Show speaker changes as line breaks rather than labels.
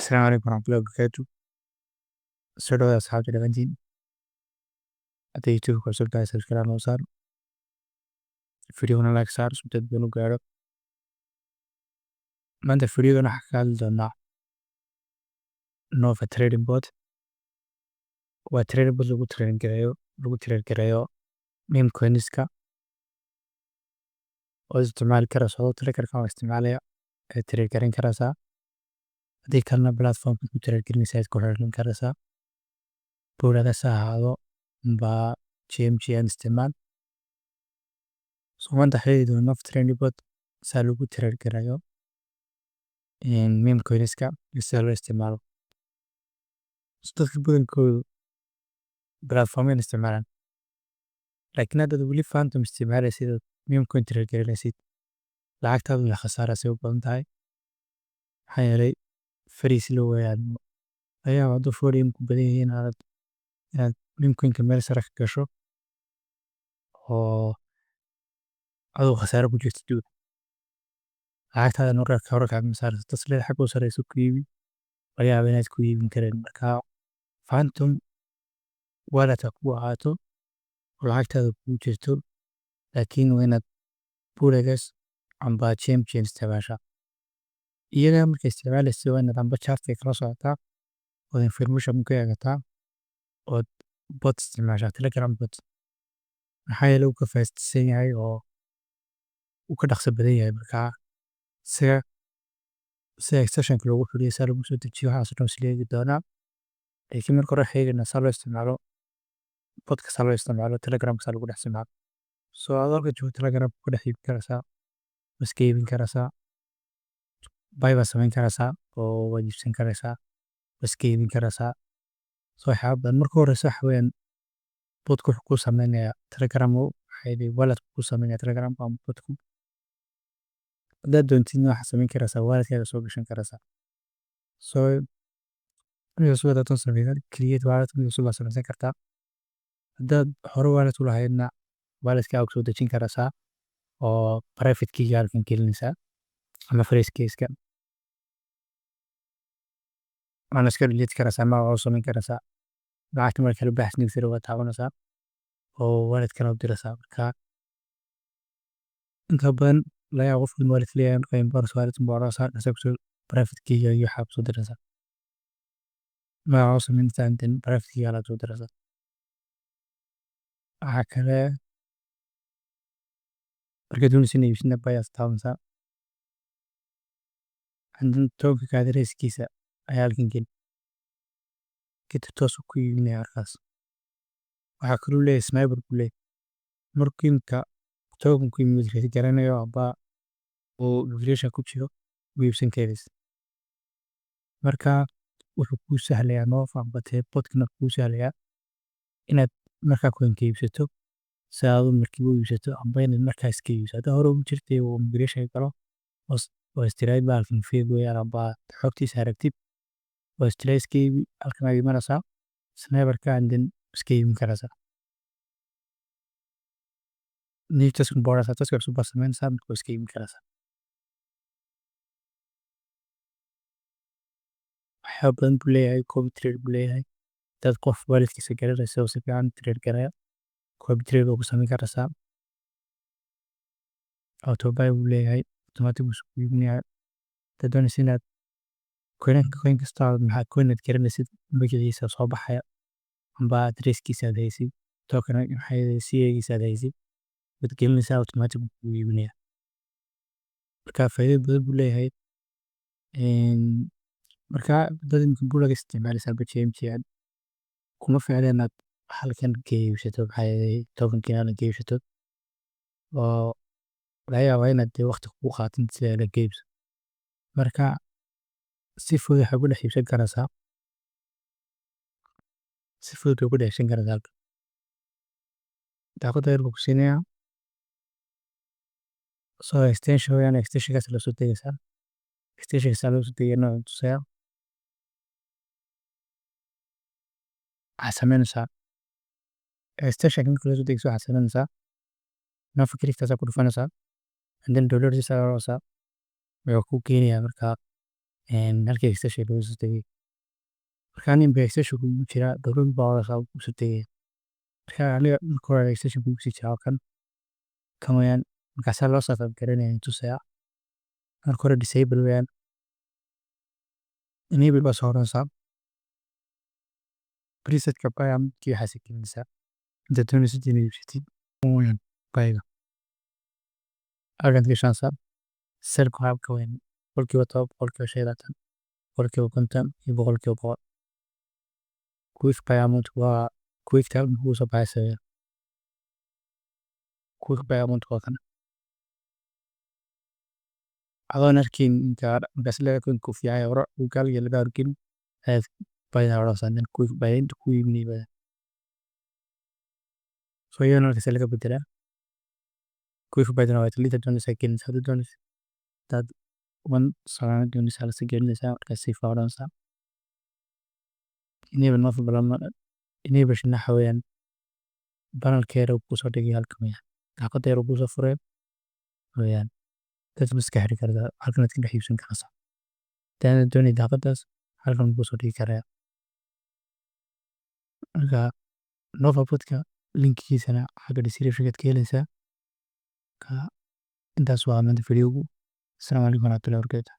Asalaamu calaykum waraxmatullahi wabarakaatu. Soo dhawaada asxaabta dhammaantiin. Hadda YouTube ku cusub tahay, subscribe noo saar. Video-na like saar si dad badan u gaaro. Maanta video-gan waxaan ka hadli doonaa Nova Trading Bot. Waa trading bot lagu trade gareeyo meme coins-ka oo isticmaali karayso adoo Telegram waa isticmaalaya ee trade gareyn karaysaa. Haddii kalena platform ku trade gareynaysa aad ku xiriirin karaysaa. BullX ha ahaado amba GMGN isticmaal. So maanta waxaan eegi doonaa Nova Trading Bot saa lagu trade gareeyo meme coins-ka iyo sida loo isticmaalo. Dadka badankoodu platform isticmaalaan. Laakiin haddaad weli Phantom isticmaalaysid oo meme coin trade gareynaysid, lacagtaadu way khasaaraysa u badan tahay. Maxaa yeelay very slow weeyaan. Laga yaabaa hadduu volume ku badan yahay inaad meme coin-ka meel sare ka gasho oo adoo khasaaro ku jirto. Lacagtaadana markaa hore kaaga saarayso tas leedahay xagga u sareyso ku iibi, laga yaabaa inaad ku iibin karin. Marka Phantom wallet ha ku ahaato oo lacagtaada kugu jirto, laakiin waa inaad BullX amba GMGN isticmaashaa. Iyaga marka isticmaalaysid waa inaad amba chart kala socotaa oo information ka eegataa ood bot isticmaashaa, Telegram bot. Maxaa yeelay wuu ka fast-san yahay oo wuu ka dhaqso badan yahay. Markaa sida extension loogu xiriyo, sida lagu soo dejiyo, waxaas oo dhan isla eegi doonaa. Laakiin marka hore waxaan eegaynaa sida loo isticmaalo botka, sida loo isticmaalo Telegram, sida lagu dhex isticmaalo. So adoo halka joogo Telegram ku dhex iibin karaysaa, iska iibin karaysaa, buy baad samayn karaysaa oo waad iibsan karaysaa, waa iska iibin karaysaa. So waxyaaba badan. Marka horeysa waxa weeyaan botku wuxuu kuu sameynayaa Telegram, waxay wallet kuu sameynaya Telegram ama botku. Haddaad doontidna waxaad samayn karaysaa walletkaaga soo gashan karaysaa. So mid cusub haddaad sameysan, create wallet, mid cusub baad sameysan kartaa. Haddaad hore wallet u lahaydna, walletkaaga kusoo dejin karaysaa oo private key-ga halkan gelinaysaa ama phrase keys-ka. Waana iska delete karaysaa, magaca u samayn karaysaa. Lacagta marka kala baxaysid waad taabanaysaa oo wallet kale u diraysaa. Marka inta badan laga yaabo qofku inuu wallet leeyahay, marka import wallet buu oranaysaa, markaas kusoo private key-ga iyo waxaa kusoo diraysaa. Magaca u samaynaysaa, then private key-ga la soo diraysaa. Waxaa kale, markaad doonaysid inaad iibsidna, buy aad taabanaysaa. And then token-ka address-kiisa ayaa halkan gelin. Kadib toos ku iibinaya markaas. Waxaa kaloo leeyahay sniper buu leeyahay. Markuu imika token ku migrate garanayo amba uu migration ku jiro, wuu iibsan karaysa. Marka wuxuu kuu sahlayaa Nova amba botkan wuxuu kuu sahlayaa inaad markaa coin ka iibsato, si aad markiiba u iibsato amba inaad markaa iska iibsato. Hadda hore ugu jirtay uu migration galo oo istiraad bahalkan fake weeyaan amba xogtiisa aragtid oo istiraad iska iibi, halkan ayaad imanaysaa sniper-ka and then iska iibin karaysaa. New task buu oranaysaa, task cusub baad samaynaysaa, marka waa iska iibin karaysaa. Waxyaaba badan buu leeyahay, copy trade buu leeyahay. Dad qof walletkiisa garanaysa oo si fiican trade garaya, copy trade waa ku samayn karaysaa. Auto buy buu leeyahay, automatic buu isku iibinayaa. Haddaad doonaysid inaad coin kasta, maxaa coin aad garanaysid magaciisa soo baxaya amba address-kiisa aad haysid, token maxay CA-giisa aad haysid, waad gelinaysaa, automatic buu kugu iibinayaa. Marka faa'iido badan buu leeyahay. Marka dad imika BullX isticmaalaysa amba GMGN, kuma fiicna inaad halkan ka iibsato, maxaa yeelay token-ka inaad ka iibsato oo laga yaabaa inaad dee waqti kugu qaato si aad ka iibsato. Marka si fudud waxaad ku dhex iibsan karaysaa. Si fudud ugu dhex iibsan karaysaa halkan. Daaqadda yar buu ku siinayaa. So extension weeyaan, extension-kaas la soo degaysaa. Extension-kaas loo soo degayna waan tusayaa. Waxaad samaynaysaa extension marka la soo degayso, waxaad samaynaysaa Nova click-taas ku dhufanaysaa and then download this aad oranaysaa. Wuxuu kuu keenayaa markaa Halkii extension lagu soo degay. Marka nin extension kugu jira, download baa oranaysaa, wuu kusoo degaya. Marka aniga marka hore extension kugu sii jira, kan kan weeyaan. Markaasaa loo setup gareynaya tusaya. Marka hore disable weeyaan, enable baa soo oranaysaa. Presetka buy amount waxaas gelinaysaa intaad doonaysid inaad iibsatid weeyaan. Buyga halkaad gashanaysaa, sellka waxaa ka weyn 10%, 25%, 50% iyo 100%. Quick buy amount waa quick tab kuu soo baxaysa. Quick buy amount waa kan adoon arkin inta markaas leeyahay ku fiican hore uu gaal laga arkin ayaad buy oranaysaa, then quick buy inta ku iibinaya. So iyadana markaas laga bedelaa. Quick buy waa inta doonaysaa gelinaysaa. Hadii doonaysid hadaad 1 Solana doonaysaa, lasa gelinaysaa. Markaas save baa oranaysaa. Enable no enable waxa weeyaan banalka yar uu kusoo dhigay halkan weeyaan, daaqada yar uu kusoo furay weeyaan. Dad ma iska xiri kartaa, halkan aad ka dhex iibsan karaysaa. Hadaadan doonayn daaqadaas, halkan wuu kusoo dhigi karaya. Marka Nova botka linkigiisana xagga description ka helaysaa. Marka intaas waa maanta videogu. Asalaamu calaykum waraxmatullahi wabarakaatuh.